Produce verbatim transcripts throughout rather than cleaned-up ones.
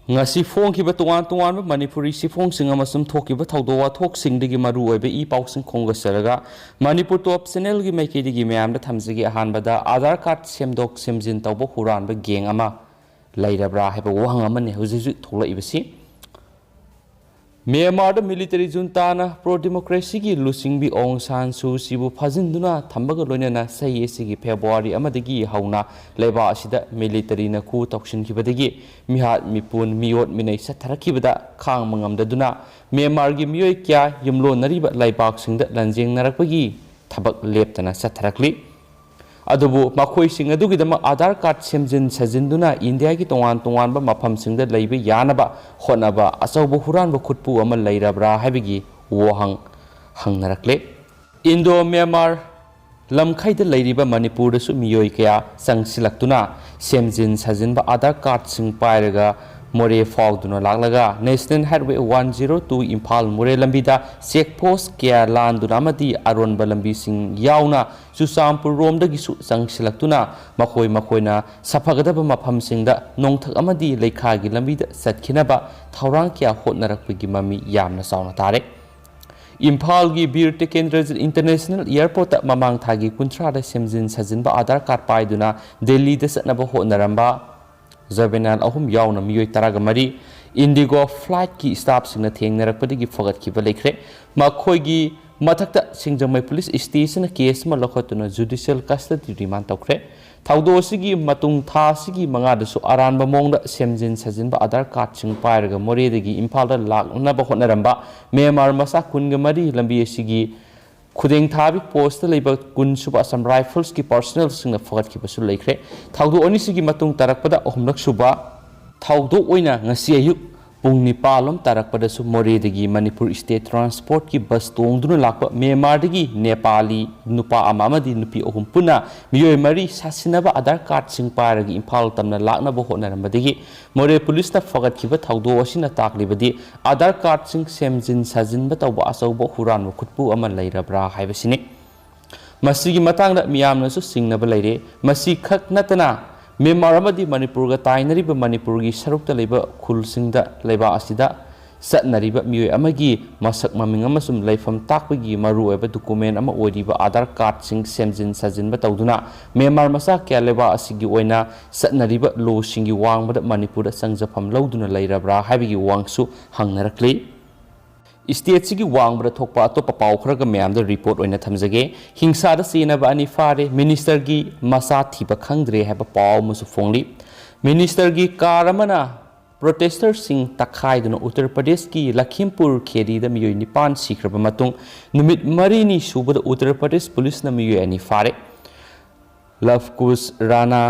ꯉꯁꯤ ꯐꯣꯡꯈꯤꯕ ꯇꯣꯉꯥꯟ ꯇꯣꯉꯥꯟꯕ ꯃꯅꯤꯄꯨꯔꯤ ꯆꯦꯐꯣꯡꯁꯤꯡ ꯑꯃꯁꯨꯡ ꯊꯣꯛꯈꯤꯕ ꯊꯧꯗꯣꯛ ꯋꯥꯊꯣꯛꯁꯤꯡꯗꯒꯤ ꯃꯔꯨꯑꯣꯏꯕ ꯏ ꯄꯥꯎꯁꯤꯡ ꯈꯣꯝꯒꯠꯆꯔꯒ, ꯃꯅꯤꯄꯨꯔ ꯇꯣꯞ ꯆꯦꯅꯦꯜꯒꯤ ꯃꯥꯏꯀꯩꯗꯒꯤ ꯃꯌꯥꯝꯗ ꯊꯝꯖꯒꯦ꯫ ꯑꯍꯥꯟꯕꯗ, ꯑꯥꯙꯥꯔ ꯀꯥꯔꯗ ꯁꯦꯝꯗꯣꯛ ꯁꯦꯝꯖꯤꯟ ꯇꯧꯕ ꯍꯨꯔꯥꯟꯕ ꯒꯦꯡ ꯑꯃ ꯂꯩꯔꯕ꯭ꯔꯥ ꯍꯥꯏꯕ ꯋꯥꯍꯪ ꯑꯃꯅꯤ ꯍꯧꯖꯤꯛ ꯍꯧꯖꯤꯛ ꯊꯣꯛꯂꯛꯏꯕꯁꯤ꯫ ꯃ꯭ꯌꯥꯟꯃꯥꯔꯗ ꯃꯤꯂꯤꯇꯔꯤ ꯖꯨꯟꯇꯥꯅ ꯄ꯭ꯔꯣ ꯗꯤꯃꯣꯀ꯭ꯔꯦꯁꯤꯒꯤ ꯂꯨꯆꯤꯡꯕꯤ ꯑꯣꯡ ꯁꯥꯟ ꯁꯨ ꯆꯤꯕꯨ ꯐꯥꯖꯤꯟꯗꯨꯅ ꯊꯝꯕꯒ ꯂꯣꯏꯅꯅ ꯆꯍꯤ ꯑꯁꯤꯒꯤ ꯐꯦꯕ꯭ꯔꯨꯋꯥꯔꯤ ꯑꯃꯗꯒꯤ ꯍꯧꯅ ꯂꯩꯕꯥꯛ ꯑꯁꯤꯗ ꯃꯤꯂꯤꯇꯔꯤꯅ ꯀꯨ ꯇꯧꯁꯤꯟꯈꯤꯕꯗꯒꯤ ꯃꯤꯍꯥꯠ ꯃꯤꯄꯨꯟ, ꯃꯤꯑꯣꯠ ꯃꯤꯅꯩ ꯆꯠꯊꯔꯛꯈꯤꯕꯗ ꯈꯥꯡꯕ ꯉꯝꯗꯗꯨꯅ ꯃ꯭ꯌꯥꯟꯃꯥꯔꯒꯤ ꯃꯤꯑꯣꯏ ꯀꯌꯥ ꯌꯨꯝꯂꯣꯟꯅꯔꯤꯕ ꯂꯩꯕꯥꯛꯁꯤꯡꯗ ꯂꯥꯟꯖꯦꯡꯅꯔꯛꯄꯒꯤ ꯊꯕꯛ ꯂꯦꯞꯇꯅ ꯆꯠꯊꯔꯛꯂꯤ꯫ ꯑꯗꯨꯕꯨ ꯃꯈꯣꯏꯁꯤꯡ ꯑꯗꯨꯒꯤꯗꯃꯛ ꯑꯥꯙꯥꯔ ꯀꯥꯔꯗ ꯁꯦꯝꯖꯤꯟ ꯁꯥꯖꯤꯟꯗꯨꯅ ꯏꯟꯗꯤꯌꯥꯒꯤ ꯇꯣꯉꯥꯟ ꯇꯣꯉꯥꯟꯕ ꯃꯐꯝꯁꯤꯡꯗ ꯂꯩꯕ ꯌꯥꯅꯕ ꯍꯣꯠꯅꯕ ꯑꯆꯧꯕ ꯍꯨꯔꯥꯟꯕ ꯈꯨꯠꯄꯨ ꯑꯃ ꯂꯩꯔꯕ꯭ꯔꯥ ꯍꯥꯏꯕꯒꯤ ꯋꯥꯍꯪ ꯍꯪꯅꯔꯛꯂꯦ꯫ ꯏꯟꯗꯣ ꯃ꯭ꯌꯥꯟꯃꯥꯔ ꯂꯝꯈꯩꯗ ꯂꯩꯔꯤꯕ ꯃꯅꯤꯄꯨꯔꯗꯁꯨ ꯃꯤꯑꯣꯏ ꯀꯌꯥ ꯆꯪꯁꯤꯜꯂꯛꯇꯨꯅ ꯁꯦꯝꯖꯤꯟ ꯁꯥꯖꯤꯟꯕ ꯑꯥꯙꯥꯔ ꯀꯥꯔꯗꯁꯤꯡ ꯄꯥꯏꯔꯒ ꯃꯣꯔꯦ ꯐꯥꯎꯗꯨꯅ ꯂꯥꯛꯂꯒ national highway one zero two Imphal ꯃꯣꯔꯦ ꯂꯝꯕꯤꯗ ꯆꯦꯛ ꯄꯣꯁ ꯀꯌꯥ ꯂꯥꯟꯗꯨꯅ ꯑꯃꯗꯤ ꯑꯔꯣꯟꯕ ꯂꯝꯕꯤꯁꯤꯡ ꯌꯥꯎꯅ ꯆꯨꯔꯆꯥꯟꯄꯨꯔ ꯔꯣꯝꯗꯒꯤꯁꯨ ꯆꯪꯁꯤꯜꯂꯛꯇꯨꯅ ꯃꯈꯣꯏ ꯃꯈꯣꯏꯅ ꯁꯥꯐꯒꯗꯕ ꯃꯐꯝꯁꯤꯡꯗ ꯅꯣꯡꯊꯛ ꯑꯃꯗꯤ ꯂꯩꯈꯥꯒꯤ ꯂꯝꯕꯤꯗ ꯆꯠꯈꯤꯅꯕ ꯊꯧꯔꯥꯡ ꯀꯌꯥ ꯍꯣꯠꯅꯔꯛꯄꯒꯤ ꯃꯃꯤ ꯌꯥꯝꯅ ꯆꯥꯎꯅ ꯇꯥꯔꯦ꯫ ꯏꯝꯐꯥꯜꯒꯤ ꯕꯤꯔ ꯇꯤꯀꯦꯟꯗ꯭ꯔꯖꯤꯠ ꯏꯟꯇꯔꯅꯦꯁꯅꯦꯜ ꯑꯦꯌꯔꯄꯣꯔꯠꯇ ꯃꯃꯥꯡ ꯊꯥꯒꯤ ꯀꯨꯟꯊ꯭ꯔꯥꯗ ꯁꯦꯝꯖꯤꯟ ꯁꯥꯖꯤꯟꯕ ꯑꯥꯙꯥꯔ ꯀꯥꯔꯗ ꯄꯥꯏꯗꯨꯅ ꯗꯦꯜꯂꯤꯗ ꯆꯠꯅꯕ ꯍꯣꯠꯅꯔꯝꯕ ꯖꯨꯕꯦꯅꯥꯏꯜ ꯑꯍꯨꯝ ꯌꯥꯎꯅ ꯃꯤꯑꯣꯏ ꯇꯔꯥꯒ ꯃꯔꯤ ꯏꯟꯗꯤꯒꯣ ꯐ꯭ꯂꯥꯏꯠꯀꯤ ꯁ꯭ꯇꯥꯐꯁꯤꯡꯅ ꯊꯦꯡꯅꯔꯛꯄꯗꯒꯤ ꯐꯒꯠꯈꯤꯕ ꯂꯩꯈ꯭ꯔꯦ꯫ ꯃꯈꯣꯏꯒꯤ ꯃꯊꯛꯇ ꯁꯤꯡꯖꯃꯩ ꯄꯨꯂꯤꯁ ꯁ꯭ꯇꯦꯁꯟꯅ ꯀꯦꯁ ꯑꯃ ꯂꯧꯈꯠꯇꯨꯅ ꯖꯨꯗꯤꯁꯤꯌꯦꯜ ꯀꯁꯇꯗꯤ ꯔꯤꯃꯥꯟ ꯇꯧꯈ꯭ꯔꯦ꯫ ꯊꯧꯗꯣꯛ ꯑꯁꯤꯒꯤ ꯃꯇꯨꯡ ꯊꯥ ꯑꯁꯤꯒꯤ ꯃꯉꯥꯗꯁꯨ ꯑꯔꯥꯟꯕ ꯃꯑꯣꯡꯗ ꯁꯦꯝꯖꯤꯟ ꯁꯥꯖꯤꯟꯕ ꯑꯥꯙꯥꯔ ꯀꯥꯔꯗꯁꯤꯡ ꯄꯥꯏꯔꯒ ꯃꯣꯔꯦꯗꯒꯤ ꯏꯝꯐꯥꯜꯗ ꯂꯥꯛꯅꯕ ꯍꯣꯠꯅꯔꯝꯕ ꯃ꯭ꯌꯥꯟꯃꯥꯔ ꯃꯆꯥ ꯀꯨꯟꯒ ꯃꯔꯤ ꯂꯝꯕꯤ ꯑꯁꯤꯒꯤ ꯈꯨꯗꯦꯡꯊꯥꯕꯤ ꯄꯣꯁꯇ ꯂꯩꯕ ꯀꯨꯟ ꯁꯨꯕ ꯑꯁꯥꯝ ꯔꯥꯏꯐꯜꯁꯀꯤ ꯄꯥꯔꯁꯣꯅꯦꯜꯁꯤꯡꯅ ꯐꯒꯠꯈꯤꯕꯁꯨ ꯂꯩꯈ꯭ꯔꯦ꯫ ꯊꯧꯗꯣꯛ ꯑꯅꯤꯁꯤꯒꯤ ꯃꯇꯨꯡ ꯇꯥꯔꯛꯄꯗ ꯑꯍꯨꯝꯂꯛ ꯁꯨꯕ ꯊꯧꯗꯣꯛ ꯑꯣꯏꯅ ꯉꯁꯤ ꯑꯌꯨꯛ ꯄꯨꯡ ꯅꯤꯄꯥꯜ ꯂꯣꯝ ꯇꯥꯔꯛꯄꯗꯁꯨ ꯃꯣꯔꯦꯗꯒꯤ ꯃꯅꯤꯄꯨꯔ ꯁ꯭ꯇꯦꯠ ꯇ꯭ꯔꯥꯟꯁꯄꯣꯔꯠꯀꯤ ꯕꯁ ꯇꯣꯡꯗꯨꯅ ꯂꯥꯛꯄ ꯃ꯭ꯌꯥꯟꯃꯥꯔꯗꯒꯤ ꯅꯦꯄꯥꯂꯤ ꯅꯨꯄꯥ ꯑꯃ ꯑꯃꯗꯤ ꯅꯨꯄꯤ ꯑꯍꯨꯝ ꯄꯨꯟꯅ ꯃꯤꯑꯣꯏ ꯃꯔꯤ ꯁꯥꯁꯤꯟꯅꯕ ꯑꯥꯙꯥꯔ ꯀꯥꯔꯗꯁꯤꯡ ꯄꯥꯏꯔꯒ ꯏꯝꯐꯥꯜ ꯇꯝꯅ ꯂꯥꯛꯅꯕ ꯍꯣꯠꯅꯔꯝꯕꯗꯒꯤ ꯃꯣꯔꯦ ꯄꯨꯂꯤꯁꯅ ꯐꯒꯠꯈꯤꯕ ꯊꯧꯗꯣꯛ ꯑꯁꯤꯅ ꯇꯥꯛꯂꯤꯕꯗꯤ ꯑꯥꯙꯥꯔ ꯀꯥꯔꯗꯁꯤꯡ ꯁꯦꯝꯖꯤꯟ ꯁꯥꯖꯤꯟꯕ ꯇꯧꯕ ꯑꯆꯧꯕ ꯍꯨꯔꯥꯟꯕ ꯈꯨꯠꯄꯨ ꯑꯃ ꯂꯩꯔꯕ꯭ꯔꯥ ꯍꯥꯏꯕꯁꯤꯅꯤ꯫ ꯃꯁꯤꯒꯤ ꯃꯇꯥꯡꯗ ꯃꯤꯌꯥꯝꯅꯁꯨ ꯆꯤꯡꯅꯕ ꯂꯩꯔꯦ꯫ ꯃꯁꯤ ꯈꯛ ꯅꯠꯇꯅ ꯃ꯭ꯌꯥꯟꯃꯥꯔ ꯑꯃꯗꯤ ꯃꯅꯤꯄꯨꯔꯒ ꯇꯥꯏꯅꯔꯤꯕ ꯃꯅꯤꯄꯨꯔꯒꯤ ꯁꯔꯨꯛꯇ ꯂꯩꯕ ꯈꯨꯜꯁꯤꯡꯗ ꯂꯩꯕꯥꯛ ꯑꯁꯤꯗ ꯆꯠꯅꯔꯤꯕ ꯃꯤꯑꯣꯏ ꯑꯃꯒꯤ ꯃꯁꯛ ꯃꯃꯤꯡ ꯑꯃꯁꯨꯡ ꯂꯩꯐꯝ ꯇꯥꯛꯄꯒꯤ ꯃꯔꯨꯑꯣꯏꯕ ꯗꯣꯀꯨꯃꯦꯟ ꯑꯃ ꯑꯣꯏꯔꯤꯕ ꯑꯥꯙꯥꯔ ꯀꯥꯔꯗꯁꯤꯡ ꯁꯦꯝꯖꯤꯟ ꯁꯥꯖꯤꯟꯕ ꯇꯧꯗꯨꯅ ꯃ꯭ꯌꯥꯟꯃꯥꯔ ꯃꯆꯥ ꯀꯌꯥ ꯂꯩꯕꯥꯛ ꯑꯁꯤꯒꯤ ꯑꯣꯏꯅ ꯆꯠꯅꯔꯤꯕ ꯂꯣꯁꯤꯡꯒꯤ ꯋꯥꯡꯃꯗ ꯃꯅꯤꯄꯨꯔꯗ ꯆꯪꯖꯐꯝ ꯂꯧꯗꯨꯅ ꯂꯩꯔꯕ꯭ꯔꯥ ꯍꯥꯏꯕꯒꯤ ꯋꯥꯍꯪꯁꯨ ꯍꯪꯅꯔꯛꯂꯤ꯫ ꯁ꯭ꯇꯦꯠꯁꯤꯒꯤ ꯋꯥꯡꯃꯗ ꯊꯣꯛꯄ ꯑꯇꯣꯞꯄ ꯄꯥꯎ ꯈꯔꯒ ꯃꯌꯥꯝꯗ ꯔꯤꯄꯣꯔꯠ ꯑꯣꯏꯅ ꯊꯝꯖꯒꯦ꯫ ꯍꯤꯡꯁꯥꯗ ꯆꯦꯟꯅꯕ ꯑꯅꯤ ꯐꯥꯔꯦ, ꯃꯤꯅꯤꯁꯇꯔꯒꯤ ꯃꯆꯥ ꯊꯤꯕ ꯈꯪꯗ꯭ꯔꯦ ꯍꯥꯏꯕ ꯄꯥꯎ ꯑꯃꯁꯨ ꯐꯣꯡꯂꯤ꯫ ꯃꯤꯅꯤꯁꯇꯔꯒꯤ ꯀꯥꯔ ꯑꯃꯅ ꯄ꯭ꯔꯣꯇꯦꯁꯇꯔꯁꯤꯡ ꯇꯛꯈꯥꯏꯗꯨꯅ ꯎꯠꯇꯔ ꯄ꯭ꯔꯗꯦꯁꯀꯤ ꯂꯈꯤꯝꯄꯨꯔ ꯈꯦꯔꯤꯗ ꯃꯤꯑꯣꯏ ꯅꯤꯄꯥꯟ ꯁꯤꯈ꯭ꯔꯕ ꯃꯇꯨꯡ, ꯅꯨꯃꯤꯠ ꯃꯔꯤꯅꯤ ꯁꯨꯕꯗ ꯎꯠꯇꯔ ꯄ꯭ꯔꯗꯦꯁ ꯄꯨꯂꯤꯁꯅ ꯃꯤꯑꯣꯏ ꯑꯅꯤ ꯐꯥꯔꯦ꯫ ꯂꯚ ꯀꯨꯁ ꯔꯥꯅꯥ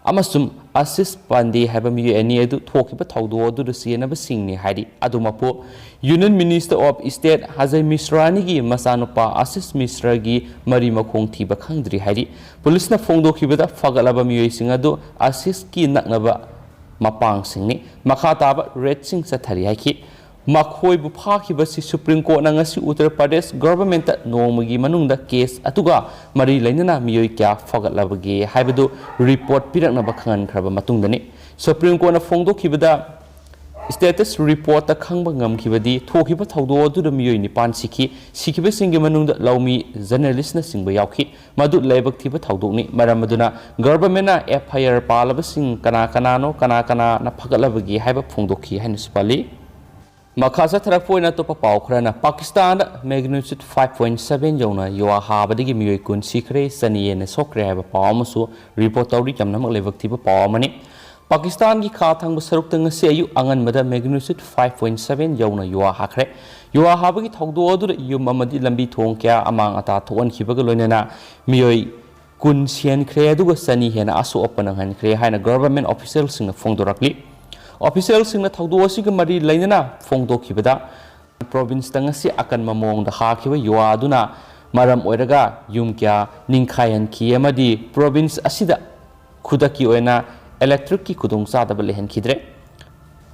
ꯑꯃꯁꯨꯡ ꯑꯁꯤꯁ ꯄꯥꯟꯗꯦ ꯍꯥꯏꯕ ꯃꯤꯑꯣꯏ ꯑꯅꯤ ꯑꯗꯨ ꯊꯣꯛꯈꯤꯕ ꯊꯧꯗꯣꯛ ꯑꯗꯨꯗ ꯆꯦꯟꯅꯕꯁꯤꯡꯅꯤ ꯍꯥꯏꯔꯤ꯫ ꯑꯗꯨꯃꯛꯄꯨ, Union Minister of State Ajay ꯃꯤꯁ꯭ꯔꯥꯅꯤꯒꯤ ꯃꯆꯥꯅꯨꯄꯥ ꯑꯁꯤꯁ ꯃꯤꯁ꯭ꯔꯥꯒꯤ ꯃꯔꯤ ꯃꯈꯣꯡ ꯊꯤꯕ ꯈꯪꯗ꯭ꯔꯤ ꯍꯥꯏꯔꯤ꯫ ꯄꯨꯂꯤꯁꯅ ꯐꯣꯡꯗꯣꯛꯈꯤꯕꯗ, ꯐꯒꯠꯂꯕ ꯃꯤꯑꯣꯏꯁꯤꯡ ꯑꯗꯨ ꯑꯁꯤꯁꯀꯤ ꯅꯛꯅꯕ ꯃꯄꯥꯡꯁꯤꯡꯅꯤ꯫ ꯃꯈꯥ ꯇꯥꯕ ꯔꯦꯗꯁꯤꯡ ꯆꯠꯊꯔꯤ ꯍꯥꯏꯈꯤ꯫ ꯃꯈꯣꯏꯕꯨ ꯐꯥꯈꯤꯕꯁꯤ ꯁꯨꯄ꯭ꯔꯤꯝ ꯀꯣꯔꯠꯅ ꯉꯁꯤ ꯎꯠꯇꯔ ꯄ꯭ꯔꯗꯦꯁ ꯒꯚꯔꯟꯃꯦꯟꯠꯇ ꯅꯣꯡꯃꯒꯤ ꯃꯅꯨꯡꯗ ꯀꯦꯁ ꯑꯗꯨꯒ ꯃꯔꯤ ꯂꯩꯅꯅ ꯃꯤꯑꯣꯏ ꯀꯌꯥ ꯐꯒꯠꯂꯕꯒꯦ ꯍꯥꯏꯕꯗꯨ ꯔꯤꯄꯣꯔꯠ ꯄꯤꯔꯛꯅꯕ ꯈꯪꯍꯟꯈ꯭ꯔꯕ ꯃꯇꯨꯡꯗꯅꯤ꯫ ꯁꯨꯄ꯭ꯔꯤꯝ ꯀꯣꯔꯠꯅ ꯐꯣꯡꯗꯣꯛꯈꯤꯕꯗ, ꯁ꯭ꯇꯦꯇꯁ ꯔꯤꯄꯣꯔꯠꯇ ꯈꯪꯕ ꯉꯝꯈꯤꯕꯗꯤ ꯊꯣꯛꯈꯤꯕ ꯊꯧꯗꯣꯛ ꯑꯗꯨꯗ ꯃꯤꯑꯣꯏ ꯅꯤꯄꯥꯟ ꯁꯤꯈꯤ꯫ ꯁꯤꯈꯤꯕꯁꯤꯡꯒꯤ ꯃꯅꯨꯡꯗ ꯂꯧꯃꯤ, ꯖꯔꯅꯦꯂꯤꯁ꯭ꯠꯅꯆꯤꯡꯕ ꯌꯥꯎꯈꯤ꯫ ꯃꯗꯨ ꯂꯥꯏꯕꯛ ꯊꯤꯕ ꯊꯧꯗꯣꯛꯅꯤ꯫ ꯃꯔꯝ ꯑꯗꯨꯅ ꯒꯚꯔꯟꯃꯦꯟꯠꯅ ꯑꯦꯐ ꯑꯥꯏ ꯑꯥꯔ ꯄꯥꯜꯂꯕꯁꯤꯡ ꯀꯅꯥ ꯀꯅꯥꯅꯣ, ꯀꯅꯥ ꯀꯅꯥꯅ ꯐꯒꯠꯂꯕꯒꯦ ꯍꯥꯏꯕ ꯐꯣꯡꯗꯣꯛꯈꯤ ꯍꯥꯏꯅꯁꯨ ꯄꯜꯂꯤ꯫ ꯃꯈꯥ ꯆꯠꯊꯔꯛꯄ ꯑꯣꯏꯅ ꯑꯇꯣꯞꯄ ꯄꯥꯎ ꯈꯔꯅ, ꯄꯥꯀꯤꯁꯇꯥꯟꯗ magnitude five point seven ꯌꯧꯅ ꯌꯨꯍꯥ ꯍꯥꯕꯗꯒꯤ ꯃꯤꯑꯣꯏ ꯀꯨꯟ ꯁꯤꯈ꯭ꯔꯦ, ꯆꯅꯤ ꯍꯦꯟꯅ ꯁꯣꯛꯈ꯭ꯔꯦ ꯍꯥꯏꯕ ꯄꯥꯎ ꯑꯃꯁꯨ ꯔꯤꯄꯣꯔꯠ ꯇꯧꯔꯤ꯫ ꯌꯥꯝꯅꯃꯛ ꯂꯥꯏꯕꯛ ꯊꯤꯕ ꯄꯥꯎ ꯑꯃꯅꯤ꯫ ꯄꯥꯀꯤꯁꯇꯥꯟꯒꯤ ꯈꯥ ꯊꯪꯕ ꯁꯔꯨꯛꯇ ꯉꯁꯤ ꯑꯌꯨꯛ ꯑꯉꯟꯕꯗ magnitude five point seven ꯌꯧꯅ ꯌꯨꯍꯥ ꯍꯥꯈ꯭ꯔꯦ꯫ ꯌꯨꯍꯥ ꯍꯥꯕꯒꯤ ꯊꯧꯗꯣꯛ ꯑꯗꯨꯗ ꯌꯨꯝ ꯑꯃꯗꯤ ꯂꯝꯕꯤ ꯊꯣꯡ ꯀꯌꯥ ꯑꯃꯥꯡ ꯑꯇꯥ ꯊꯣꯛꯍꯟꯈꯤꯕꯒ ꯂꯣꯏꯅꯅ ꯃꯤꯑꯣꯏ ꯀꯨꯟ ꯁꯤꯍꯟꯈ꯭ꯔꯦ, ꯑꯗꯨꯒ ꯆꯅꯤ ꯍꯦꯟꯅ ꯑꯁꯣꯛ ꯑꯄꯟ ꯅꯪꯍꯟꯈ꯭ꯔꯦ ꯍꯥꯏꯅ ꯒꯚꯔꯟꯃꯦꯟꯠ ꯑꯣꯐꯤꯁꯤꯌꯦꯜꯁꯤꯡꯅ ꯐꯣꯡꯗꯣꯔꯛꯂꯤ꯫ ꯑꯣꯐꯤꯁꯤꯌꯦꯜꯁꯤꯡꯅ ꯊꯧꯗꯣꯛ ꯑꯁꯤꯒ ꯃꯔꯤ ꯂꯩꯅꯅ ꯐꯣꯡꯗꯣꯛꯈꯤꯕꯗ, ꯄ꯭ꯔꯣꯚꯤꯟꯁꯇ ꯉꯁꯤ ꯑꯀꯟꯕ ꯃꯑꯣꯡꯗ ꯍꯥꯈꯤꯕ ꯌꯨꯍꯥ ꯑꯗꯨꯅ ꯃꯔꯝ ꯑꯣꯏꯔꯒ ꯌꯨꯝ ꯀꯌꯥ ꯅꯤꯡꯈꯥꯏꯍꯟꯈꯤ ꯑꯃꯗꯤ ꯄ꯭ꯔꯣꯚꯤꯟꯁ ꯑꯁꯤꯗ ꯈꯨꯗꯛꯀꯤ ꯑꯣꯏꯅ ꯏꯂꯦꯛꯇ꯭ꯔꯤꯛꯀꯤ ꯈꯨꯗꯣꯡꯆꯥꯗꯕ ꯂꯩꯍꯟꯈꯤꯗ꯭ꯔꯦ꯫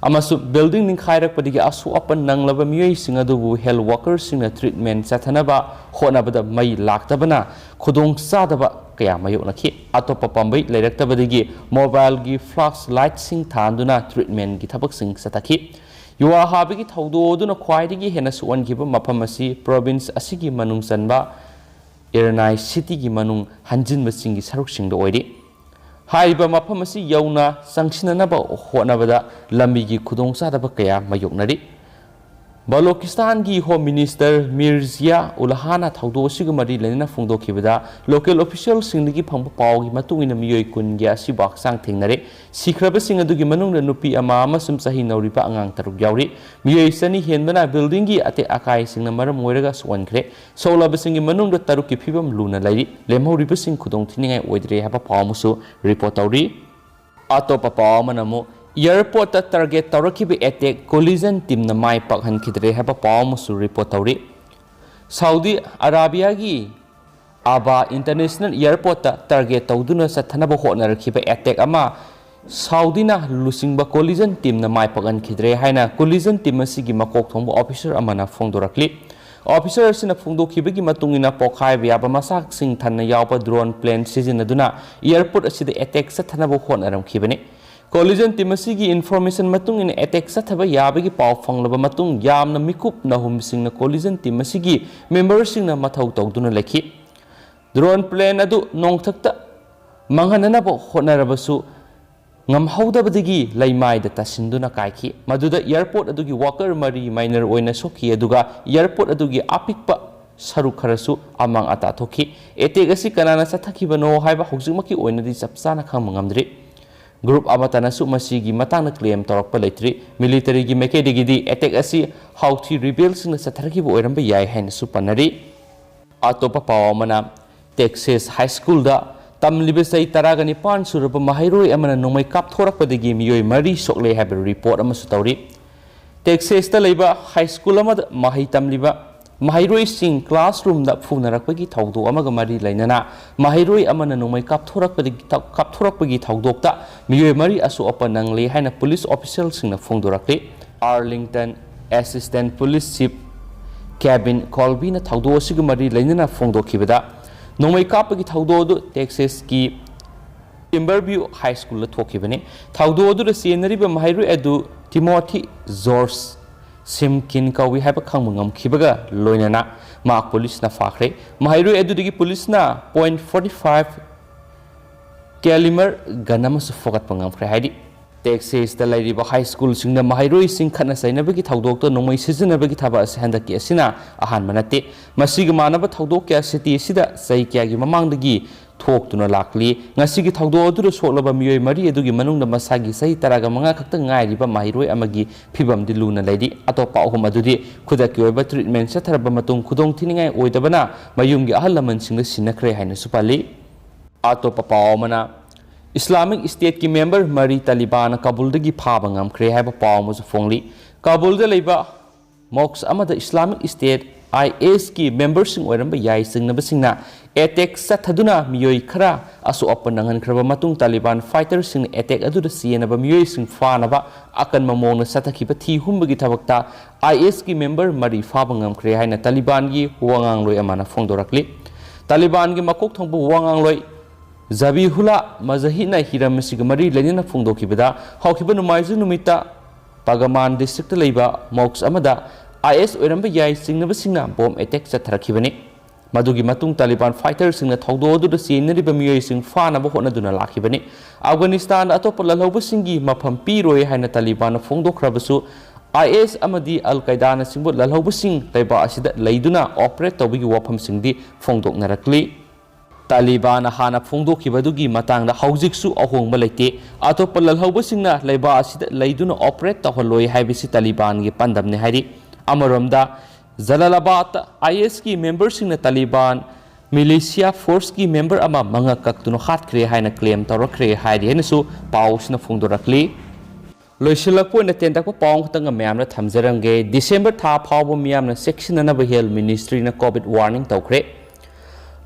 ꯑꯃꯁꯨꯡ building ꯅꯤꯡꯈꯥꯏꯔꯛꯄꯗꯒꯤ ꯑꯁꯣꯛ ꯑꯄꯟ ꯅꯪꯂꯕ ꯃꯤꯑꯣꯏꯁꯤꯡ ꯑꯗꯨꯕꯨ health workerꯁꯤꯡꯅ treatment ꯆꯠꯊꯅꯕ ꯍꯣꯠꯅꯕꯗ ꯃꯩ ꯂꯥꯛꯇꯕꯅ ꯈꯨꯗꯣꯡꯆꯥꯗꯕ ꯀꯌꯥ ꯃꯥꯌꯣꯛꯅꯈꯤ꯫ ꯑꯇꯣꯞꯄ ꯄꯥꯝꯕꯩ ꯂꯩꯔꯛꯇꯕꯗꯒꯤ mobileꯒꯤ flashlightꯁꯤꯡ ꯊꯥꯟꯗꯨꯅ treatmentꯒꯤ ꯊꯕꯛꯁꯤꯡ ꯆꯠꯊꯈꯤ꯫ ꯌꯨꯍꯥ ꯍꯥꯕꯒꯤ ꯊꯧꯗꯣꯛ ꯑꯗꯨꯅ ꯈ꯭ꯋꯥꯏꯗꯒꯤ ꯍꯦꯟꯅ ꯁꯣꯛꯍꯟꯈꯤꯕ ꯃꯐꯝ ꯑꯁꯤ province ꯑꯁꯤꯒꯤ ꯃꯅꯨꯡ ꯆꯟꯕ ꯏꯔꯅꯥꯏ cityꯒꯤ ꯃꯅꯨꯡ ꯍꯟꯖꯤꯟꯕꯁꯤꯡꯒꯤ ꯁꯔꯨꯛꯁꯤꯡꯗ ꯑꯣꯏꯔꯤ꯫ ꯍꯥꯏꯔꯤꯕ ꯃꯐꯝ ꯑꯁꯤ ꯌꯧꯅ ꯆꯪꯁꯤꯟꯅꯅꯕ ꯍꯣꯠꯅꯕꯗ ꯂꯝꯕꯤꯒꯤ ꯈꯨꯗꯣꯡꯆꯥꯗꯕ ꯀꯌꯥ ꯃꯥꯌꯣꯛꯅꯔꯤ꯫ ꯕꯂꯣꯀꯤꯁꯇꯥꯟꯒꯤ Home Minister ꯃꯤꯔꯖꯤꯌꯥ ꯎꯂꯍꯥꯅ ꯊꯧꯗꯣꯛ ꯑꯁꯤꯒ ꯃꯔꯤ ꯂꯩꯅꯅ ꯐꯣꯡꯗꯣꯛꯈꯤꯕꯗ, local officialꯁꯤꯡꯗꯒꯤ ꯐꯪꯕ ꯄꯥꯎꯒꯤ ꯃꯇꯨꯡ ꯏꯟꯅ, ꯃꯤꯑꯣꯏ ꯀꯨꯟꯒꯤ ꯑꯁꯤꯕ ꯍꯛꯆꯥꯡ ꯊꯦꯡꯅꯔꯦ꯫ ꯁꯤꯈ꯭ꯔꯕꯁꯤꯡ ꯑꯗꯨꯒꯤ ꯃꯅꯨꯡꯗ ꯅꯨꯄꯤ ꯑꯃ ꯑꯃꯁꯨꯡ ꯆꯍꯤ ꯅꯧꯔꯤꯕ ꯑꯉꯥꯡ ꯇꯔꯨꯛ ꯌꯥꯎꯔꯤ꯫ ꯃꯤꯑꯣꯏ ꯆꯅꯤ ꯍꯦꯟꯕꯅ buildingꯒꯤ ꯑꯇꯦꯛ ꯑꯀꯥꯏꯁꯤꯡꯅ ꯃꯔꯝ ꯑꯣꯏꯔꯒ ꯁꯣꯛꯍꯟꯈ꯭ꯔꯦ꯫ ꯁꯣꯛꯂꯕꯁꯤꯡꯒꯤ ꯃꯅꯨꯡꯗ ꯇꯔꯨꯛꯀꯤ ꯐꯤꯕꯝ ꯂꯨꯅ ꯂꯩꯔꯤ꯫ ꯂꯦꯝꯍꯧꯔꯤꯕꯁꯤꯡ ꯈꯨꯗꯣꯡꯊꯤꯅꯤꯡꯉꯥꯏ ꯑꯣꯏꯗ꯭ꯔꯦ ꯍꯥꯏꯕ ꯄꯥꯎ ꯑꯃꯁꯨ report ꯇꯧꯔꯤ꯫ ꯑꯇꯣꯞꯄ ꯄꯥꯎ ꯑꯃꯅ ꯑꯃꯨꯛ, airportꯇ target ꯇꯧꯔꯛꯈꯤꯕ attack collision teamꯅ ꯃꯥꯏ ꯄꯥꯛꯍꯟꯈꯤꯗ꯭ꯔꯦ ꯍꯥꯏꯕ ꯄꯥꯎ ꯑꯃꯁꯨ report ꯇꯧꯔꯤ꯫ ꯁꯥꯎꯗꯤ ꯑꯔꯥꯕꯤꯌꯥꯒꯤ ꯑꯕꯥ International Airportꯇ target ꯇꯧꯗꯨꯅ ꯆꯠꯊꯅꯕ ꯍꯣꯠꯅꯔꯛꯈꯤꯕ attack ꯑꯃ ꯁꯥꯎꯗꯤꯅ ꯂꯨꯆꯤꯡꯕ collision teamꯅ ꯃꯥꯏ ꯄꯥꯛꯍꯟꯈꯤꯗ꯭ꯔꯦ ꯍꯥꯏꯅ collision team ꯑꯁꯤꯒꯤ ꯃꯀꯣꯛ ꯊꯣꯡꯕ officer ꯑꯃꯅ ꯐꯣꯡꯗꯣꯔꯛꯂꯤ꯫ Officer ꯑꯁꯤꯅ ꯐꯣꯡꯗꯣꯛꯈꯤꯕꯒꯤ ꯃꯇꯨꯡ ꯏꯟꯅ, ꯄꯣꯈꯥꯏꯕ ꯌꯥꯕ ꯃꯆꯥꯛꯁꯤꯡ ꯊꯟꯅ ꯌꯥꯎꯕ drone plane ꯁꯤꯖꯤꯟꯅꯗꯨꯅ airport ꯑꯁꯤꯗ attack ꯆꯠꯊꯅꯕ ꯍꯣꯠꯅꯔꯝꯈꯤꯕꯅꯤ꯫ Collision team ꯑꯁꯤꯒꯤ information ꯃꯇꯨꯡ ꯏꯟꯅ, attack ꯆꯠꯊꯕ ꯌꯥꯕꯒꯤ ꯄꯥꯎ ꯐꯪꯂꯕ ꯃꯇꯨꯡ, ꯌꯥꯝꯅ ꯃꯤꯀꯨꯞ ꯅꯍꯨꯝꯁꯤꯡꯅ collision team ꯑꯁꯤꯒꯤ memberꯁꯤꯡꯅ ꯃꯊꯧ ꯇꯧꯗꯨꯅ ꯂꯩꯈꯤ꯫ Drone plane ꯑꯗꯨ ꯅꯣꯡꯊꯛꯇ ꯃꯥꯡꯍꯟꯅꯅꯕ ꯍꯣꯠꯅꯔꯕꯁꯨ, ꯉꯝꯍꯧꯗꯕꯗꯒꯤ ꯂꯩꯃꯥꯏꯗ ꯇꯥꯁꯤꯟꯗꯨꯅ ꯀꯥꯏꯈꯤ꯫ ꯃꯗꯨꯗ airport ꯑꯗꯨꯒꯤ worker ꯃꯔꯤ minor ꯑꯣꯏꯅ ꯁꯣꯛꯈꯤ, ꯑꯗꯨꯒ airport ꯑꯗꯨꯒꯤ ꯑꯄꯤꯛꯄ ꯁꯔꯨꯛ ꯈꯔꯁꯨ ꯑꯃꯥꯡ ꯑꯇꯥ ꯊꯣꯛꯈꯤ꯫ Attack ꯑꯁꯤ ꯀꯅꯥꯅ ꯆꯠꯊꯈꯤꯕꯅꯣ ꯍꯥꯏꯕ ꯍꯧꯖꯤꯛꯃꯛꯀꯤ ꯑꯣꯏꯅꯗꯤ ꯆꯞ ꯆꯥꯅ ꯈꯪꯕ ꯉꯝꯗ꯭ꯔꯤ꯫ Group ꯑꯃꯠꯇꯅꯁꯨ ꯃꯁꯤꯒꯤ ꯃꯇꯥꯡꯗ claim ꯇꯧꯔꯛꯄ ꯂꯩꯇ꯭ꯔꯤ꯫ Militaryꯒꯤ ꯃꯥꯏꯀꯩꯗꯒꯤꯗꯤ attack ꯑꯁꯤ Houthi rebelꯁꯤꯡꯅ ꯆꯠꯊꯔꯛꯈꯤꯕ ꯑꯣꯏꯔꯝꯕ ꯌꯥꯏ ꯍꯥꯏꯅꯁꯨ ꯄꯟꯅꯔꯤ꯫ ꯑꯇꯣꯞꯄ ꯄꯥꯎ ꯑꯃꯅ, Texas High Schoolꯗ ꯇꯝꯂꯤꯕ ꯆꯍꯤ ꯇꯔꯥꯒ ꯅꯤꯄꯥꯟ ꯁꯨꯔꯕ ꯃꯍꯩꯔꯣꯏ ꯑꯃꯅ ꯅꯣꯡꯃꯩ ꯀꯥꯞꯊꯣꯔꯛꯄꯗꯒꯤ ꯃꯤꯑꯣꯏ ꯃꯔꯤ ꯁꯣꯛꯂꯦ ꯍꯥꯏꯕ report ꯑꯃꯁꯨ ꯇꯧꯔꯤ꯫ Texasꯇ ꯂꯩꯕ high school ꯑꯃꯗ ꯃꯍꯩ ꯇꯝꯂꯤꯕ ꯃꯍꯩꯔꯣꯏꯁꯤꯡ ꯀ꯭ꯂꯥꯁꯔꯨꯝꯗ ꯐꯨꯅꯔꯛꯄꯒꯤ ꯊꯧꯗꯣꯛ ꯑꯃꯒ ꯃꯔꯤ ꯂꯩꯅꯅ ꯃꯍꯩꯔꯣꯏ ꯑꯃꯅ ꯅꯣꯡꯃꯩ ꯀꯥꯞꯊꯣꯔꯛꯄꯗꯒꯤ ꯊꯧ- ꯀꯥꯞꯊꯣꯔꯛꯄꯒꯤ ꯊꯧꯗꯣꯛꯇ ꯃꯤꯑꯣꯏ ꯃꯔꯤ ꯑꯁꯣꯛ ꯑꯄꯟ ꯅꯪꯂꯦ ꯍꯥꯏꯅ ꯄꯨꯂꯤꯁ ꯑꯣꯐꯤꯁꯤꯌꯦꯜꯁꯤꯡꯅ ꯐꯣꯡꯗꯣꯔꯛꯂꯤ꯫ Arlington assistant police chief Kevin ꯀꯣꯜꯕꯤꯅ ꯊꯧꯗꯣꯛ ꯑꯁꯤꯒ ꯃꯔꯤ ꯂꯩꯅꯅ ꯐꯣꯡꯗꯣꯛꯈꯤꯕꯗ, ꯅꯣꯡꯃꯩ ꯀꯥꯞꯄꯒꯤ ꯊꯧꯗꯣꯛ ꯑꯗꯨ ꯇꯦꯛꯁꯥꯁꯀꯤ ꯇꯤꯝꯕꯔꯚ꯭ꯌꯨ ꯍꯥꯏ ꯁ꯭ꯀꯨꯜꯗ ꯊꯣꯛꯈꯤꯕꯅꯤ꯫ ꯊꯧꯗꯣꯛ ꯑꯗꯨꯗ ꯆꯦꯟꯅꯔꯤꯕ ꯃꯍꯩꯔꯣꯏ ꯑꯗꯨ ꯇꯤꯃꯣꯊꯤ ꯖꯣꯔꯖ ꯁꯤꯝꯀꯤꯟ ꯀꯧꯏ ꯍꯥꯏꯕ ꯈꯪꯕ ꯉꯝꯈꯤꯕꯒ ꯂꯣꯏꯅꯅ ꯃꯍꯥꯛ ꯄꯨꯂꯤꯁꯅ ꯐꯥꯈ꯭ꯔꯦ꯫ ꯃꯍꯩꯔꯣꯏ ꯑꯗꯨꯗꯒꯤ ꯄꯨꯂꯤꯁꯅ ꯄꯣꯏꯟ ꯐꯣꯔꯇꯤ ꯐꯥꯏꯚ ꯀꯦꯂꯤꯃꯔ ꯒꯟ ꯑꯃꯁꯨ ꯐꯥꯒꯠꯄ ꯉꯝꯈ꯭ꯔꯦ꯫ ꯍꯥꯏꯗꯤ, ꯇꯦꯛꯁꯥꯁꯇ ꯂꯩꯔꯤꯕ ꯍꯥꯏ ꯁ꯭ꯀꯨꯜꯁꯤꯡꯗ ꯃꯍꯩꯔꯣꯏꯁꯤꯡ ꯈꯠꯅ ꯆꯩꯅꯕꯒꯤ ꯊꯧꯗꯣꯛꯇ ꯅꯣꯡꯃꯩ ꯁꯤꯖꯤꯟꯅꯕꯒꯤ ꯊꯕꯛ ꯑꯁꯤ ꯍꯟꯗꯛꯀꯤ ꯑꯁꯤꯅ ꯑꯍꯥꯟꯕ ꯅꯠꯇꯦ꯫ ꯃꯁꯤꯒ ꯃꯥꯟꯅꯕ ꯊꯧꯗꯣꯛ ꯀꯌꯥ ꯁꯤꯇꯤ ꯑꯁꯤꯗ ꯆꯍꯤ ꯀꯌꯥꯒꯤ ꯃꯃꯥꯡꯗꯒꯤ ꯊꯣꯛꯇꯨꯅ ꯂꯥꯛꯂꯤ꯫ ꯉꯁꯤꯒꯤ ꯊꯧꯗꯣꯛ ꯑꯗꯨꯗ ꯁꯣꯛꯂꯕ ꯃꯤꯑꯣꯏ ꯃꯔꯤ ꯑꯗꯨꯒꯤ ꯃꯅꯨꯡꯗ ꯃꯁꯥꯒꯤ ꯆꯍꯤ ꯇꯔꯥꯒ ꯃꯉꯥ ꯈꯛꯇ ꯉꯥꯏꯔꯤꯕ ꯃꯍꯩꯔꯣꯏ ꯑꯃꯒꯤ ꯐꯤꯕꯝꯗꯤ ꯂꯨꯅ ꯂꯩꯔꯤ꯫ ꯑꯇꯣꯞꯄ ꯑꯍꯨꯝ ꯑꯗꯨꯗꯤ ꯈꯨꯗꯛꯀꯤ ꯑꯣꯏꯕ ꯇ꯭ꯔꯤꯠꯃꯦꯟ ꯆꯠꯊꯔꯕ ꯃꯇꯨꯡ ꯈꯨꯗꯣꯡꯊꯤꯅꯤꯡꯉꯥꯏ ꯑꯣꯏꯗꯕꯅ ꯃꯌꯨꯝꯒꯤ ꯑꯍꯜ ꯂꯃꯟꯁꯤꯡꯗ ꯁꯤꯟꯅꯈ꯭ꯔꯦ ꯍꯥꯏꯅꯁꯨ ꯄꯜꯂꯤ꯫ ꯑꯇꯣꯞꯄ ꯄꯥꯎ ꯑꯃꯅ, ꯏꯁꯂꯥꯃꯤꯛ ꯁ꯭ꯇꯦꯠꯀꯤ ꯃꯦꯝꯕꯔ ꯃꯔꯤ ꯇꯥꯂꯤꯕꯥꯟꯅ ꯀꯥꯕꯨꯜꯗꯒꯤ ꯐꯥꯕ ꯉꯝꯈ꯭ꯔꯦ ꯍꯥꯏꯕ ꯄꯥꯎ ꯑꯃꯁꯨ ꯐꯣꯡꯂꯤ꯫ ꯀꯥꯕꯨꯜꯗ ꯂꯩꯕ ꯃꯣꯛꯁ ꯑꯃꯗ ꯏꯁꯂꯥꯃꯤꯛ ꯁ꯭ꯇꯦꯠ, ꯑꯥꯏ ꯑꯦꯁꯀꯤ ꯃꯦꯝꯕꯔꯁꯤꯡ ꯑꯣꯏꯔꯝꯕ ꯌꯥꯏ ꯆꯤꯡꯅꯕꯁꯤꯡꯅ ꯑꯦꯇꯦꯛ ꯆꯠꯊꯗꯨꯅ ꯃꯤꯑꯣꯏ ꯈꯔ ꯑꯁꯣꯛ ꯑꯄꯟ ꯅꯪꯍꯟꯈ꯭ꯔꯕ ꯃꯇꯨꯡ, ꯇꯥꯂꯤꯕꯥꯟ ꯐꯥꯏꯇꯔꯁꯤꯡꯅ ꯑꯦꯇꯦꯛ ꯑꯗꯨꯗ ꯆꯦꯟꯅꯕ ꯃꯤꯑꯣꯏꯁꯤꯡ ꯐꯥꯅꯕ ꯑꯀꯟꯕ ꯃꯑꯣꯡꯗ ꯆꯠꯊꯈꯤꯕ ꯊꯤ ꯍꯨꯝꯕꯒꯤ ꯊꯕꯛꯇ ꯑꯥꯏ ꯑꯦꯁꯀꯤ ꯃꯦꯝꯕꯔ ꯃꯔꯤ ꯐꯥꯕ ꯉꯝꯈ꯭ꯔꯦ ꯍꯥꯏꯅ ꯇꯥꯂꯤꯕꯥꯟꯒꯤ ꯋꯥꯉꯥꯡꯂꯣꯏ ꯑꯃꯅ ꯐꯣꯡꯗꯣꯔꯛꯂꯤ꯫ ꯇꯥꯂꯤꯕꯥꯟꯒꯤ ꯃꯀꯣꯛ ꯊꯣꯡꯕ ꯋꯥꯉꯥꯡꯂꯣꯏ ꯖꯕꯤꯍꯨꯂꯥ ꯃꯖꯥꯍꯤꯗꯅ ꯍꯤꯔꯝ ꯑꯁꯤꯒ ꯃꯔꯤ ꯂꯩꯅꯅ ꯐꯣꯡꯗꯣꯛꯈꯤꯕꯗ, ꯍꯧꯈꯤꯕ ꯅꯣꯡꯃꯥꯏꯖꯤꯡ ꯅꯨꯃꯤꯠꯇ ꯄꯥꯒꯃꯥꯟ ꯗꯤꯁꯇ꯭ꯔꯤꯛꯇ ꯂꯩꯕ ꯃꯣꯛꯁ ꯑꯃꯗ ꯑꯥꯏ ꯑꯦꯁ ꯑꯣꯏꯔꯝꯕ ꯌꯥꯏ ꯆꯤꯡꯅꯕꯁꯤꯡꯅ ꯕꯣꯝ ꯑꯦꯇꯦꯛ ꯆꯠꯊꯔꯛꯈꯤꯕꯅꯤ꯫ ꯃꯗꯨꯒꯤ ꯃꯇꯨꯡ ꯇꯥꯂꯤꯕꯥꯟ ꯐꯥꯏꯇꯔꯁꯤꯡꯅ ꯊꯧꯗꯣꯛ ꯑꯗꯨꯗ ꯆꯦꯟꯅꯔꯤꯕ ꯃꯤꯑꯣꯏꯁꯤꯡ ꯐꯥꯅꯕ ꯍꯣꯠꯅꯗꯨꯅ ꯂꯥꯛꯈꯤꯕꯅꯤ꯫ ꯑꯐꯒꯥꯅꯤꯁꯇꯥꯟꯗ ꯑꯇꯣꯞꯄ ꯂꯥꯜꯍꯧꯕꯁꯤꯡꯒꯤ ꯃꯐꯝ ꯄꯤꯔꯣꯏ ꯍꯥꯏꯅ ꯇꯥꯂꯤꯕꯥꯟꯅ ꯐꯣꯡꯗꯣꯛꯈ꯭ꯔꯕꯁꯨ, ꯑꯥꯏ ꯑꯦꯁ ꯑꯃꯗꯤ ꯑꯜ ꯀꯥꯏꯗꯥꯅꯆꯤꯡꯕ ꯂꯥꯜꯍꯧꯕꯁꯤꯡ ꯂꯩꯕꯥꯛ ꯑꯁꯤꯗ ꯂꯩꯗꯨꯅ ꯑꯣꯄꯔꯦꯠ ꯇꯧꯕꯒꯤ ꯋꯥꯐꯝꯁꯤꯡꯗꯤ ꯐꯣꯡꯗꯣꯛꯅꯔꯛꯂꯤ꯫ ꯇꯥꯂꯤꯕꯥꯟꯅ ꯍꯥꯟꯅ ꯐꯣꯡꯗꯣꯛꯈꯤꯕꯗꯨꯒꯤ ꯃꯇꯥꯡꯗ ꯍꯧꯖꯤꯛꯁꯨ ꯑꯍꯣꯡꯕ ꯂꯩꯇꯦ꯫ ꯑꯇꯣꯞꯄ ꯂꯥꯜꯍꯧꯕꯁꯤꯡꯅ ꯂꯩꯕꯥꯛ ꯑꯁꯤꯗ ꯂꯩꯗꯨꯅ ꯑꯣꯄꯔꯦꯠ ꯇꯧꯍꯜꯂꯣꯏ ꯍꯥꯏꯕꯁꯤ ꯇꯥꯂꯤꯕꯥꯟꯒꯤ ꯄꯥꯟꯗꯝꯅꯤ ꯍꯥꯏꯔꯤ꯫ ꯑꯃꯔꯣꯝꯗ, ꯖꯂꯥꯂꯥꯕꯥꯗꯇ ꯑꯥꯏ ꯑꯦꯁꯀꯤ ꯃꯦꯝꯕꯔꯁꯤꯡꯅ ꯇꯥꯂꯤꯕꯥꯟ ꯃꯤꯂꯤꯁꯤꯌꯥ ꯐꯣꯔꯁꯀꯤ ꯃꯦꯝꯕꯔ ꯑꯃ ꯃꯉꯛ ꯀꯛꯇꯨꯅ ꯍꯥꯠꯈ꯭ꯔꯦ ꯍꯥꯏꯅ ꯀ꯭ꯂꯦꯝ ꯇꯧꯔꯛꯈ꯭ꯔꯦ ꯍꯥꯏꯔꯤ ꯍꯥꯏꯅꯁꯨ ꯄꯥꯎꯁꯤꯅ ꯐꯣꯡꯗꯣꯔꯛꯂꯤ꯫ ꯂꯣꯏꯁꯤꯜꯂꯛꯄ ꯑꯣꯏꯅ ꯇꯦꯟꯇꯛꯄ ꯄꯥꯎ ꯑꯃꯈꯛꯇꯪꯒ ꯃꯌꯥꯝꯅ ꯊꯝꯖꯔꯝꯒꯦ꯫ ꯗꯤꯁꯦꯝꯕꯔ ꯊꯥ ꯐꯥꯎꯕ ꯃꯤꯌꯥꯝꯅ ꯆꯦꯛꯁꯤꯟꯅꯅꯕ Health Ministryꯅ COVID warning ꯇꯧꯈ꯭ꯔꯦ꯫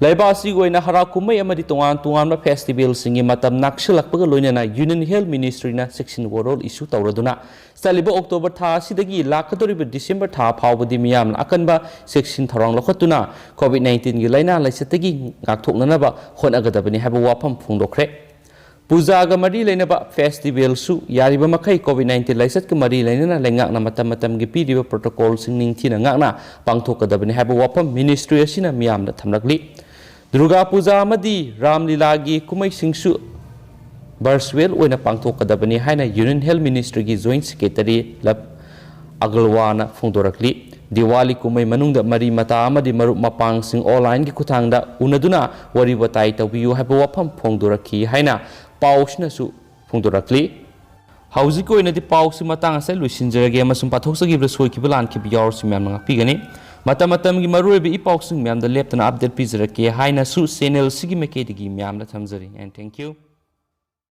ꯂꯩꯕꯥꯛ ꯑꯁꯤꯒꯤ ꯑꯣꯏꯅ ꯍꯔꯥꯎ ꯀꯨꯝꯍꯩ ꯑꯃꯗꯤ ꯇꯣꯉꯥꯟ ꯇꯣꯉꯥꯟꯕ festivalꯁꯤꯡꯒꯤ ꯃꯇꯝ ꯅꯛꯁꯤꯜꯂꯛꯄꯒ ꯂꯣꯏꯅꯅ Union Health Ministryꯅ ꯆꯦꯛꯁꯤꯟ ꯋꯥꯔꯣꯜ issue ꯇꯧꯔꯗꯨꯅ ꯆꯠꯂꯤꯕ ꯑꯣꯛꯇꯣꯕꯔ ꯊꯥ ꯑꯁꯤꯗꯒꯤ ꯂꯥꯛꯀꯗꯧꯔꯤꯕ ꯗꯤꯁꯦꯝꯕꯔ ꯊꯥ ꯐꯥꯎꯕꯗꯤ ꯃꯤꯌꯥꯝꯅ ꯑꯀꯟꯕ ꯆꯦꯛꯁꯤꯟ ꯊꯧꯔꯥꯡ ꯂꯧꯈꯠꯇꯨꯅ COVID nineteenꯒꯤ ꯂꯥꯏꯅꯥ ꯂꯥꯏꯆꯠꯇꯒꯤ ꯉꯥꯛꯊꯣꯛꯅꯅꯕ ꯍꯣꯠꯅꯒꯗꯕꯅꯤ ꯍꯥꯏꯕ ꯋꯥꯐꯝ ꯐꯣꯡꯗꯣꯛꯈ꯭ꯔꯦ꯫ ꯄꯨꯖꯥꯒ ꯃꯔꯤ ꯂꯩꯅꯕ festivalꯁꯨ ꯌꯥꯔꯤꯕ ꯃꯈꯩ COVID nineteen ꯂꯥꯏꯆꯠꯀ ꯃꯔꯤ ꯂꯩꯅꯅ ꯂꯩꯉꯥꯛꯅ ꯃꯇꯝ ꯃꯇꯝꯒꯤ ꯄꯤꯔꯤꯕ protocolꯁꯤꯡ ꯅꯤꯡꯊꯤꯅ ꯉꯥꯛꯅ ꯄꯥꯡꯊꯣꯛꯀꯗꯕꯅꯤ ꯍꯥꯏꯕ ꯋꯥꯐꯝ ministry ꯑꯁꯤꯅ ꯃꯤꯌꯥꯝꯗ ꯊꯝꯂꯛꯂꯤ꯫ ꯗꯨꯔꯒꯥ ꯄꯨꯖꯥ ꯑꯃꯗꯤ ꯔꯥꯝ ꯂꯤꯂꯥꯒꯤ ꯀꯨꯝꯍꯩꯁꯤꯡꯁꯨ virtual ꯑꯣꯏꯅ ꯄꯥꯡꯊꯣꯛꯀꯗꯕꯅꯤ ꯍꯥꯏꯅ Union Health Ministryꯒꯤ Joint Secretary ꯂꯕ ꯑꯒꯔꯋꯥꯜꯅ ꯐꯣꯡꯗꯣꯔꯛꯂꯤ꯫ ꯗꯤꯋꯥꯂꯤ ꯀꯨꯝꯍꯩ ꯃꯅꯨꯡꯗ ꯃꯔꯤ ꯃꯇꯥ ꯑꯃꯗꯤ ꯃꯔꯨꯞ ꯃꯄꯥꯡꯁꯤꯡ onlineꯒꯤ ꯈꯨꯠꯊꯥꯡꯗ ꯎꯅꯗꯨꯅ ꯋꯥꯔꯤ ꯋꯥꯇꯥꯏ ꯇꯧꯕꯤꯌꯨ ꯍꯥꯏꯕ ꯋꯥꯐꯝ ꯐꯣꯡꯗꯣꯔꯛꯈꯤ ꯍꯥꯏꯅ ꯄꯥꯎꯁꯤꯅꯁꯨ ꯐꯣꯡꯗꯣꯔꯛꯂꯤ꯫ ꯍꯧꯖꯤꯛꯀꯤ ꯑꯣꯏꯅꯗꯤ ꯄꯥꯎꯁꯤ ꯃꯇꯥꯡ ꯑꯁꯤꯗ ꯂꯣꯏꯁꯤꯟꯖꯔꯒꯦ ꯑꯃꯁꯨꯡ ꯄꯥꯊꯣꯛꯆꯈꯤꯕꯗ ꯁꯣꯏꯈꯤꯕ ꯂꯥꯟꯈꯤꯕ ꯌꯥꯎꯔꯁꯨ ꯃꯌꯥꯝꯅ ꯉꯥꯛꯄꯤꯒꯅꯤ꯫ ꯃꯇꯝ ꯃꯇꯝꯒꯤ ꯃꯔꯨꯑꯣꯏꯕ ꯏ ꯄꯥꯎꯁꯤꯡ ꯃꯌꯥꯝꯗ ꯂꯦꯞꯇꯅ update ꯄꯤꯖꯔꯛꯀꯦ ꯍꯥꯏꯅꯁꯨ channelꯁꯤꯒꯤ ꯃꯥꯏꯀꯩꯗꯒꯤ ꯃꯌꯥꯝꯗ ꯊꯝꯖꯔꯤ꯫ And thank you.